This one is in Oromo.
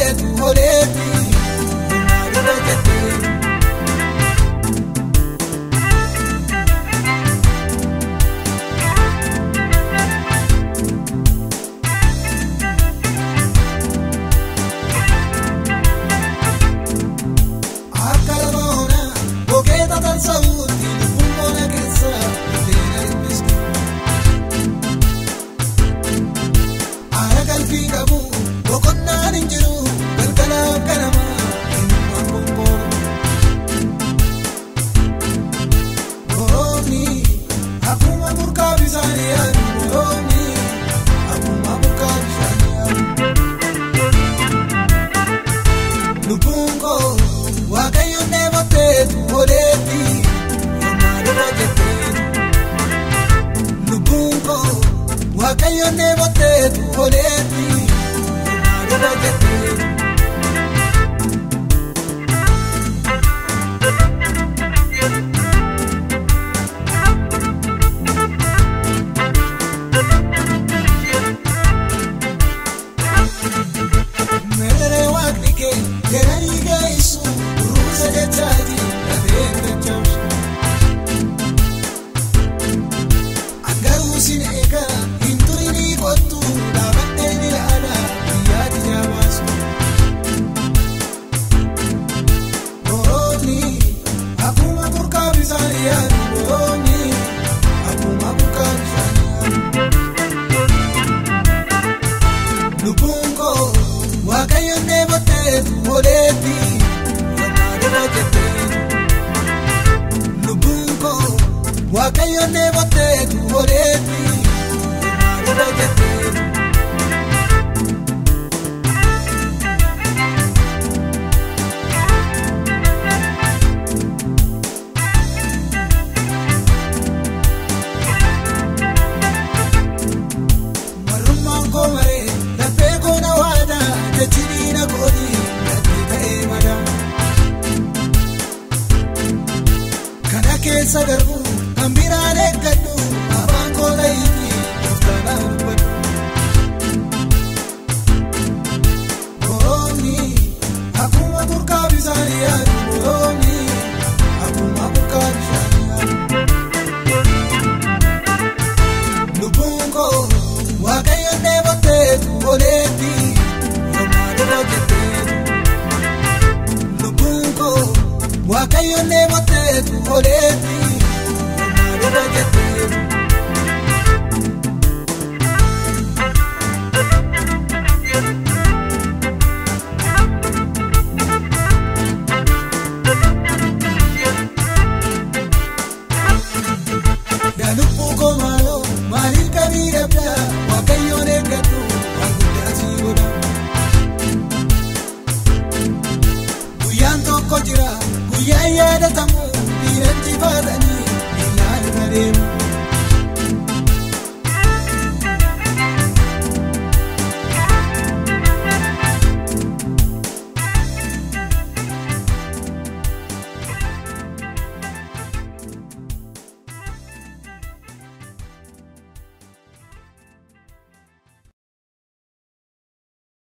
dheebotteetu odeetti yooma dhufa jettee. Akka lafa onaa bokeeta tarsa'uutti lubbuun bona keessa buddeena dhiphistu. Aara galfii qabu boqonnaan hin jiru galgalaaf ganamaa eenyummaan bonkooru. Boroomni akkuma burqaa bishaanii yaadu boroomni akkuma burqaa bishaanii yaadu. Lubbuun koo Waaqayyoon dheebotteetu odeetti yooma dhufa jettee. Lubbuun koo Waaqayyoon dheebotteetu odeetti yooma dhufa jettee. Meerree waaqni kee jedhanii geessu ruusa jechaati lafeen dachaasu. Angaruu sin eegaa hin turinii kottu dhaabbattee ni ilaala guyyaati jabaasu. Boroonni akkuma burqaa bishaanii yaadu boroonni akkuma burqaa bishaanii yaadu. Lubbuun koo Waaqayyoon dheebotteetu odeetti yooma dhufa jettee. Lubbuun koo Waaqayyoon dheebotteetu odeetti yooma dhufa jettee. Marrummaan koo maree laphee koo na waada jechi diina kooti natti ta'ee mada. Kana keessa darbu kan biraan eeggadhu afaan koo ta'iitii gooftaan haa dubbadhu. Boroomni akkuma burqaa bishaanii yaadu boroomni akkuma burqaa bishaanii yaadu. Lubbuun koo Waaqayyoon dheebotteetu odeetti yooma dhufa jettee. Lubbuun koo Waaqayyoon dheebotteetu odeetti yooma dhufa jettee. Yaa lubbuu koo maaloo maaliif qabii dhabdaa Waaqayyoon eeggadhu waan guddaa si godha. Guyyaan tokko jira guyyaan yaadatamu diinan jifaatanii miilaan irra deemu.